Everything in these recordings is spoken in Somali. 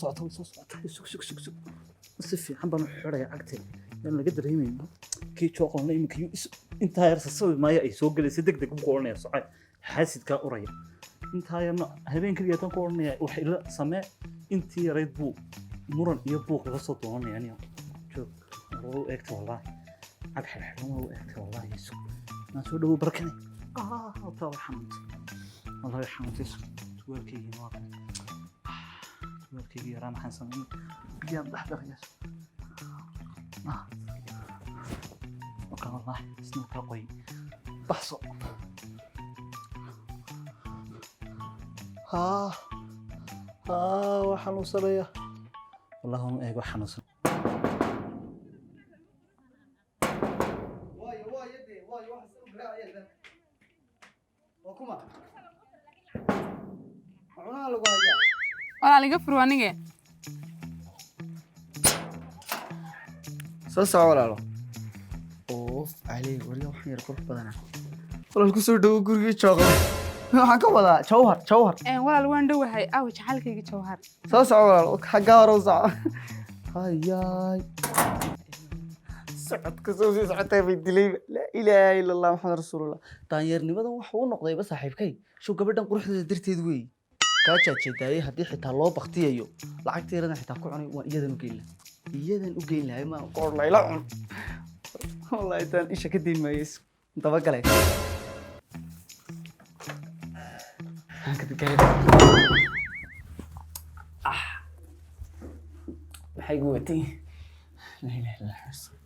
Socotaa, way soo socotaa. Sug, sug, sug, sug. Si fiican baan u xidhaya cagte yaan laga dareemayno. Kii jooqolna iminka yuu intaa yar sasabi maayo, ay soo gelaysa deg deg buu ku odhanaya: "Socay." Xaasidkaa uraya intaa yarna habeen keliya tan ku odhanaya wax ila samee. Intii yarayd buu muran iyo buuq ila soo doonanaya. Aniga joog waa u eegta, wallaahi cag xidhxidhan waa u eegtay, wallaahi. Sug, maan soo dhawow barkane. Taa way xanuuntay, wallahi way xanuuntay. Sug, surwaalkaygii waa kan, surwaalkaygii yaraa. Maxaan sameeyey? Biyaan dhex daraya. Waka, wallahi isna kaa qoy. Baxso. Haa haa, waa xanuunsanaya, wallahi. Waan u eeg, waa xanuunsan. Waayo, waayo dee, waayo, waxa u garaacaya albaabka waa kuma? Ma cunaha lagu hayaa? Walaal, iga fur anige. Soo soco, walaalo. Oof caley, wali waxaan yar qurux badanaa. Walaal, ku soo dhawo gurigii jooqle. Waxaan ka wadaa Jawhar, Jawhar. Walaal, waan dhowahay. Aw jacaylkayga Jawhar? Soo soco, walaal, xaggaa hore u soco. Hayaay, socodka soo sii socotay bay dilayba. Laa ilaaha ila Allah, Maxamed rasuulullah. Daanyeernimadan waxa uu noqdayba saaxiibkay show gabadhan quruxdeeda darteed weey. Kaa jaajeedaayey haddii xitaa loo baktiyayo lacagta yaradan xitaa ku cunay, waan iyadan u geyn lahaa, iyadan u geyn lahay. Ma qoor layla cun, wallahi intaan isha ka dayn maayo dabagalay. Maxaan ka gaari? Ah, maxay igu watay? Laa ilaaha illa Allah.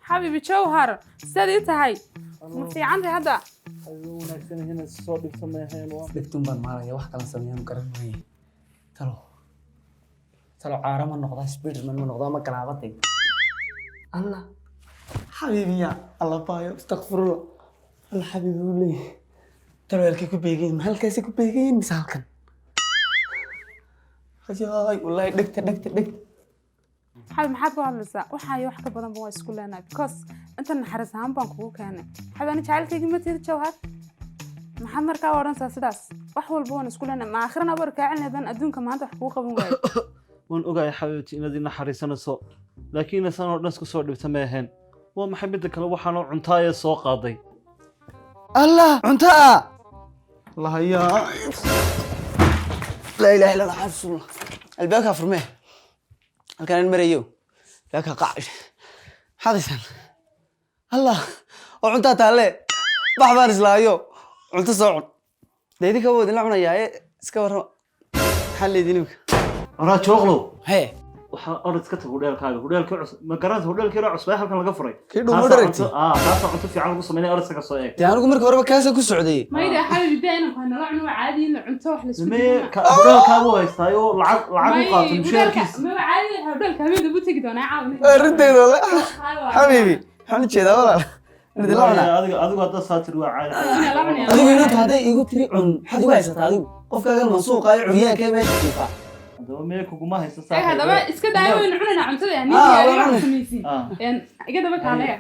Xabiibi Jawhar, sidaad ii tahay? Ma fiican tahay hadda? Wanaagsan inaad soo dhigto meeheen waa. Dhigtun baan maalaya, wax kalan sameeyaan garan maaye. Talo, talo, caara ma noqdaa? Spiderman ma noqdaa? Ma galaabatay? Allah, xabiibiya, Allah baayo, astakfirullah. Allah, xabiibi uu leeyahay. Talo, halkay ku beegayin? Ma halkaasay ku beegayin mise halkan? Hayaay, wallahi dhegta, dhegta, dhegta. Xabi, maxaad ku hadlaysaa? Waxaa iyo wax ka badanba waa isku leenahay, because inta naxariis ahaan baan kugu keenay. Xabi, ani jacaylkayga ma tihid Jawhar. Maxaad markaa u odhanaysaa sidaas? Wax walba waan isku leenahay. Ma aakhirana bar kaa celinadan adduunka maanta wax kugu qaban waayo? Waan ogahay, xabiibti, inaad i naxariisanayso, laakiin inaysan oo dhan isku soo dhibta ma ahayn. Waa maxay midda kale waxaanoo cuntaaya soo qaaday? Allah, cunto ah lahayaa. Laa ilaha illa Allah, rasuulullah. Albaabkaa furmee, halkaan aan marayo albaabkaa qac. Maxaad haysaan? Allah, oo cuntaa taalle. Bax baan islaayo, cunto soo cun. Dee idinka waa idinla cunayaa ee iska warrama. Maxaa leediin imika? Waraa jooqlow. Hee. Waxaa orod iska tag hudheelkaaga, hudheelkii cusub. Ma garanaysa hudheelkii yaro cusbaa halkan laga furay? Kii dhuumo Kaasaa dharagtay? Kaasaa cunto fiican lagu sameynaya. Orod iska soo eeg. Dee anigu marka horeba kaasa ku socday. Mayda xabiibi, daa inaan nala cuno. Waa caadi in la cunto wax la isku Mee dilo. Hudheelkaagu haystaayo lacag u qaato mushaharkiisa. Ma caadi hudheelka habeenka buu tegi doonaa caawa. Arrinteeda wala xabiibi, waxaan u jeedaa, walaal, in idinla cunaa. Adigu hadda saatir waa caadi. Adigu inanta hadday igu tiri cun, maxaad igu haysataa adigu? Qofkaagan mansuuqa iyo curyaanka meesha jiifa. Haddaba mee kuguma haysta. Ee, haddaba iska daaya, waynu cunaynaa cuntada. Ah, Ninkii waan wax samaysiin iga daba kaaleya.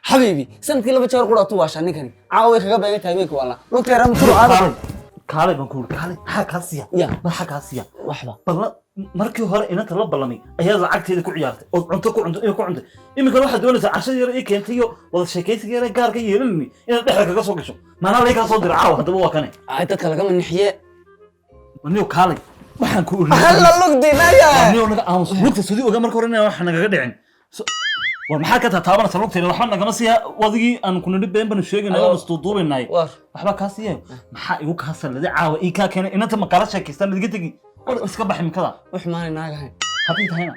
Xabiibi, sanadkii 2 jeer qura tu waashaa ninkani. Caawa way kaga beegan tahay habeenka waalna lugta yaraa muturu aada. Kaalay, kaalay baan ku uri, kaalay. Maxaa kaa siiya? Ya. Maxaa kaa siiya? Waxba. Balla markii hore inanta la ballamay ayaad lacagteeda ku ciyaartay ood cunto ku cunto ku cuntay. Iminkana waxaad doonaysaa cashada yar ii keentay iyo wada sheekaysiga yar ee gaarka yeelanayni inaad dhexda kaga soo gasho. Maanaa lay kaa soo dira caawa? Haddaba waa kane. Ay, dadka lagama nixiye. Niyo, kaalay, waxaan ku uri. Halla lugdinaya. Niyo, naga aamus. Lugta sidii ogaa marka hore inaan wax nagaga dhicin. War maxaa ka tataabanaysa lugteeda? Waxba nagama siiya. Wadigii aan kunidhi been baanu sheegaynay oon isduuduubaynay. War. Waxba kaa siiya? Maxaa igu kaa salladay caawa ii kaa keenay? Inanta ma kala sheekaystaan? Idiga tegi. War iska bax imikada. Wax maanay naagahayn. Haddii tahayna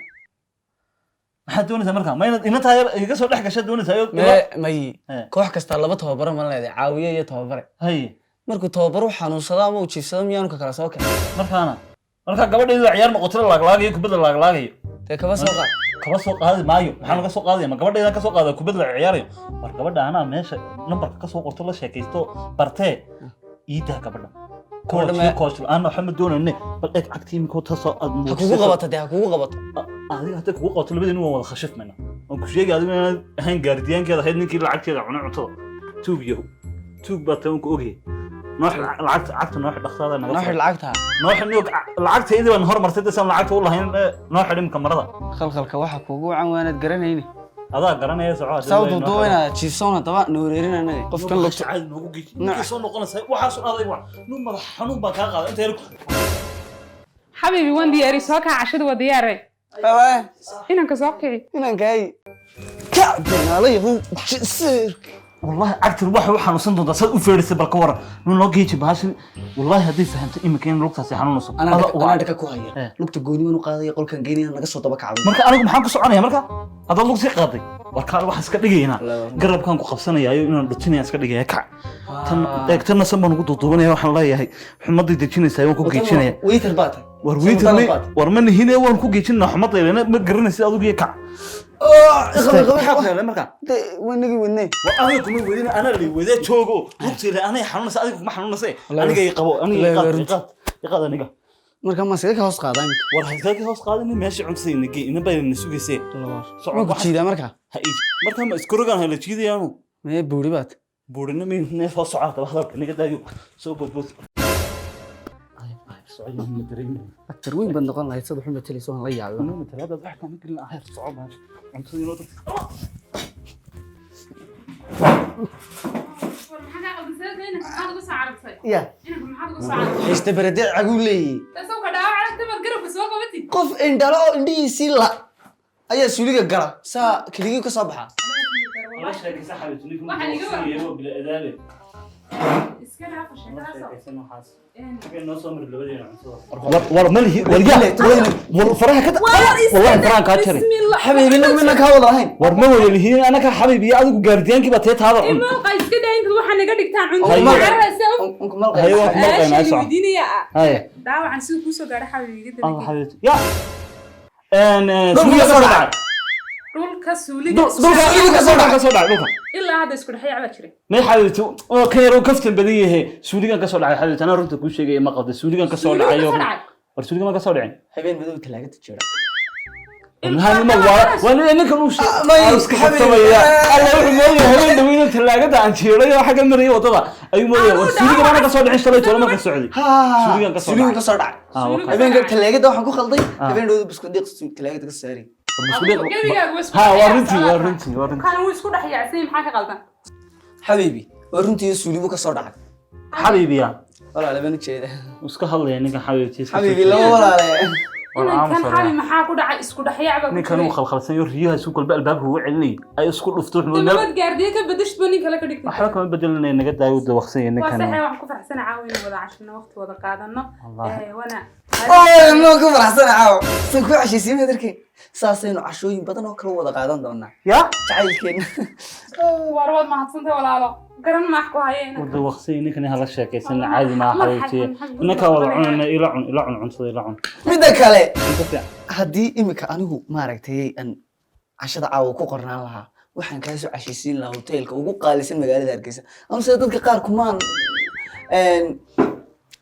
maxaad doonaysaa marka? Ma inaad inantaa yar iga soo dhex gashaa doonaysaa mee may. Eh. Koox kasta laba tababaro ma leedahay, caawiye iyo tababare? Haye. Markuu tababaro xanuunsado ama uu jiifsado, miyaanu ka kala soo kacin? Markaana markaa gabadheedu waa ciyaar noqotay, la laaglaagayo, kubadda laaglaagayo. Dee kaba soo qaad. Kaba soo qaadi maayo. Maxaa laga soo qaadaya? Ma gabadheedan ka soo qaada kubadda la ciyaarayo? War gabadha anaa meesha nambarka ka soo qorto, la sheekaysto, bartee. Ii daa gabadha. Gabadha coach coach la-aan waxba ma doonayne. Bal eeg cagtii imika taasoo aad Ha kugu qabato, dee ha kugu qabato. Adiga hadday kugu qabato, labadiinu waan wada khashifmayna. Waan ku sheegay adigu inaad ahayn gaardiyaankeeda, ahayd ninkii lacagteeda cunay cuntada. Tuug yahow, tuug baa taa, waan ku ogyahay. Noo xidh lacagta, cagta noo xidh, dhaqsaada naga Noo xidh lacagta. Noo xidh niyo lacagta idii baan hormartay, dasaan lacagta u lahayn. Noo xidh imka marada. Khalkhalka waxa kuugu wacan waanaad garanayni. Adaa garanaya, soco. Saa u duuduubayna jiifsoona daba na wareerin anaga qofkan lugta. Caadi noogu geeji. Ninkay soo noqonaysaa waxaas un adag wax nin madax xanuun baa kaa qaada inta yar. Xabiibi, waan diyaari, soo kaa, cashada waa diyaare. Inanka soo kici. Inankaay ka beenaalayahu sir. Wallahi cagtir waxay u xanuunsan doontaa saad u feedhisay. Bal ka waran nun noo geeji bahashan. Wallahi hadday fahamto iminka in lugtaasi xanuunayso. Anaa dhaka ku haya lugta, gooni baan u qaadaya, qolkan geynaya, naga soo daba kacdo. Marka anigu maxaan ku soconaya marka haddaad lug sii qaaday? Warkaan waxaan iska dhigaynaa garabkaan ku qabsanayaayo inaan dhutinaya iska dhigaya. Kac tan eeg, tanna san baan ugu duuduubanaya. Waxaan leeyahay xumadday dejinaysaa, waan ku geejinaya. Waiter baa tahay. War waiter war ma nihine, waan ku geejinaa xumadda, ma garanaysid adigu iyo kac. Maxaa ku helay marka? Wanagi wadne. War adiga kuma wadin, anaa lay wadee. Joogo, lugtayda anay xanuunaysa, adiga kuma xanuunaysa. Aniga i qabo, aniga i qaad, i qaad, i qaad aniga. Marka ma iskaga ka hoos qaadaa imika? War halkaa ka hoos qaadani, meesha cuntada gey, ina baa na sugaysee. Soco. Ma ku jiidaa marka? Ha ii marka ma isku rogaan hala jiidayaanu. Mee, buuri baad. Buurina mi neef soo socota. Hadalka naga daayo, soo boodbood. Ay ay, soco, ma dareemayo. Aktar weyn baad noqon lahayd, sad xun matalayso, waan la yaabay. Anuu matalaadaad wax kama gelin aheer. Soco, meesha cuntada inoo dad. War maxaa kaa qaldan? Sidee inanka maxaad uga soo carartay? Ya. Inanka maxaad uga soo carartay? Haysta baradee caguu leeyahay. Taasoo ka dhaawac aragtay maad garabka soo qabatid. Qof indhalo oo indhihiisii la ayaa suuliga gala, saa keligii ka soo baxa. La sheekaysa xabiibti, ninka Waxaan iga waa bila adaale. Iska dhaafa La sheekadaasoo. sheekaysan waxaas. Xagee noo soo mari labadeena cuntada? War malihi, war yaa war faraha ka, wallahi farahan kaa jaray. Bismillah. Xabiibi, mina kaa wada ahayn. War ma wada lihiin anaka xabiib iyo adigu, gaardiyaankii baa tee taada cun. Imooqa iska daa intaad waxaa naga dhigtaan cunto Haye. cararaysa. Unku malqay. Haye, waa ku malqaynaa. Su-aasha Soco. weydiinaya ah. Haye. Dhaawacan siduu kuusoo gaadhay xabiib, iga Allah dabagey. Xabiibti ya een Dhulka suuliga ka soo soo dhacay. dhacay. Dhulka suuliga. Dhulka ka soo dhacay, ka soo dhacay dhulka. Ilaa hadda isku dhex yaacbaa jiray. May xabiibti, oo ka yar oo kaftan badan yahay, suuligan ka soo dhacay. Xabiibti, anaa runta kuu sheegaya, ma qabta suuligan ka soo Suuliga dhacay. ka soo dhacay. War suuligan ma ka soo dhicin? Habeen madow talaagada jira. Maxaa ma waa ninkan uu Ah, may, sheegay iska xabiib. kaftamaya. Alla wuxuu moodaya habeen dhaweyna talaagada aan jiiray oo xagga marayay wadada ayuu moodaya. War suuliga maana ka soo dhicin shalay toole marka socday. Suuligan ka soo suuligan dhacay. ka soo dhacay. Ah, Suuliga. Habeenka talaagada waxaan ku khalday. Ah. Habeen dhowda busku dhiiq talaagada ka saaray. War busku dhiiq- Gebigaagu waa isku Ha, dhex waa runtii, yaacsan. waa runtii, waa runtii. Kan wuu isku dhex yaacsan yahay, maxaa ka qaldan? Xabiibi, waa runtii, suuligu ka soo dhacay. Xabiibiya. Walaale baan ujeeda. Wuu iska hadlaya ninkan xabiibti iska Xabiibi, soo laba jeeda. walaale. War Inankan aamus. xabi, maxaa ku dhacay? Isku dhex yaacbaa ku ninkan uu jiray. khalkhalsan yo, riyaha isu kolba albaabka uga celinayay ay isku dhufto wuxuu meel. Dawlad gaardiye ka bedeshid ba nin kale ka dhigtay. Waxba kama bedelinaya, naga daayo, dawaqsan yahay Waa ninkan. saxay, waxaan ku faraxsanahay caawa inaan wada cashino, waqti wada qaadano. Wallaahi. Wana Oo noo ku faraxsana caawa san ku cashaysiin adarkeen, saasaynu cashooyin badan oo kala wada qaadan doonaa. Ya. Jacaylkeena. War waad mahadsantahay walaalo, garan maax ku haya Uu inanka. dawaqsan yahay ninkan, hala sheekaysan, caadi maaha. Marxal, xabiibti, marxal, ninka wada marxal. cunana, ila cun, ila cun cuntada, ila cun. Midda kale, Cunto fiican. Haddii imika anigu maaragtay aan cashada caawa ku qornaan lahaa, waxaan kaa soo cashaysiin lahaa hoteelka ugu qaalisan magaalada Hargeysa. Ama sida dadka qaar kumaan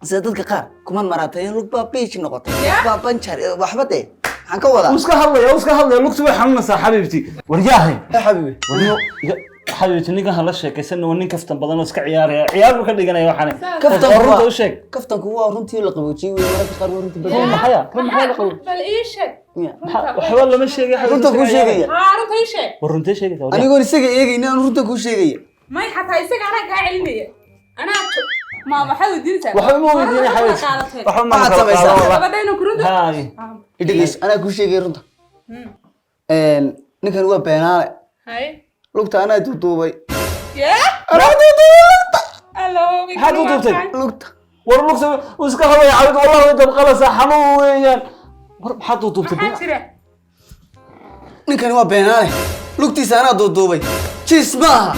sida dadka qaar kumaan maraatayen, lug baa beij noqotay, lug baa banjar, waxba dee maxaan ka wadaa? Uu iska hadlaya, uu iska hadlaya, lugtu way xanuunaysaa xabiibti. War yaahay. Ha xabiibi. War xabiibti, ninkan hala sheekaysan, waa nin kaftan badan oo iska ciyaaraya, ciyaar buu ka dhiganaya waxaan. Kaftan War runta waa u sheeg. Kaftanku waa runtii la qaboojiyey wey, mararka qaar waa runtii Run badan. maxaya? Run maxaa la qabo? Bal ii sheeg. Ya. Waxba lama sheegay xabiibti. Runta kuu sheegaya. Haa, runta ii sheeg. War runtee sheegaysa war yaa? Anigoon isaga eegayna aan runta kuu sheegaya. May, xataa isaga anaa kaa celinaya, anaa ma waxaad weydiinaysaa? Waxba ma weydiinay xabiibti. Qaadatay. Waxba ma Waxaad kala samaysaa. qaado wallah. Gabadha inuu kurunta. Haay. Idhegeyso, anaa kuu sheegaya runta. Ninkan waa beenaale. Hay. Lugta anaa duuduubay. Yee. Anaa duuduubay lugta. Allo. Maxaad u duubtay? Lugta. War lugta uu iska hadlaya xabiibti, wallahi way dabqalaysaa, xanuun weeyaan. War maxaad duuduubtay? Maxaa jira? Ninkani waa beenaale, lugtiisa anaa duuduubay, jiis maaha,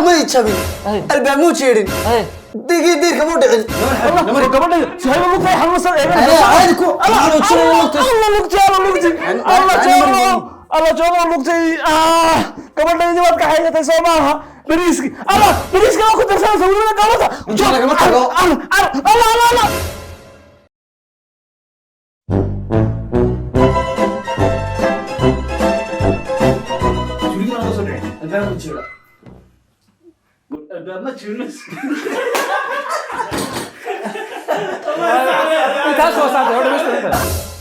may jabin. Ay. Albaab muu jeedhin. Ay. Digii diirka muu dhicin. Wallah, gabadha suhayba lugta ay xanuunsan. Anaa caadi ku xanuujinaya lugta. Allah lugti, Allah lugti, Allah joogo, Allah joogo lugtay. Ah, gabadhaydii waad ka xaysatay soo maaha? Bariiski, Allah, bariiski waa ku darsanaysa weliba gabadha. Inta lagama tago. Allah, Allah, Allah, Allah. Albaab muu jeedha. Albaab ma jirno. Taas waa saade, oo dhamaystir.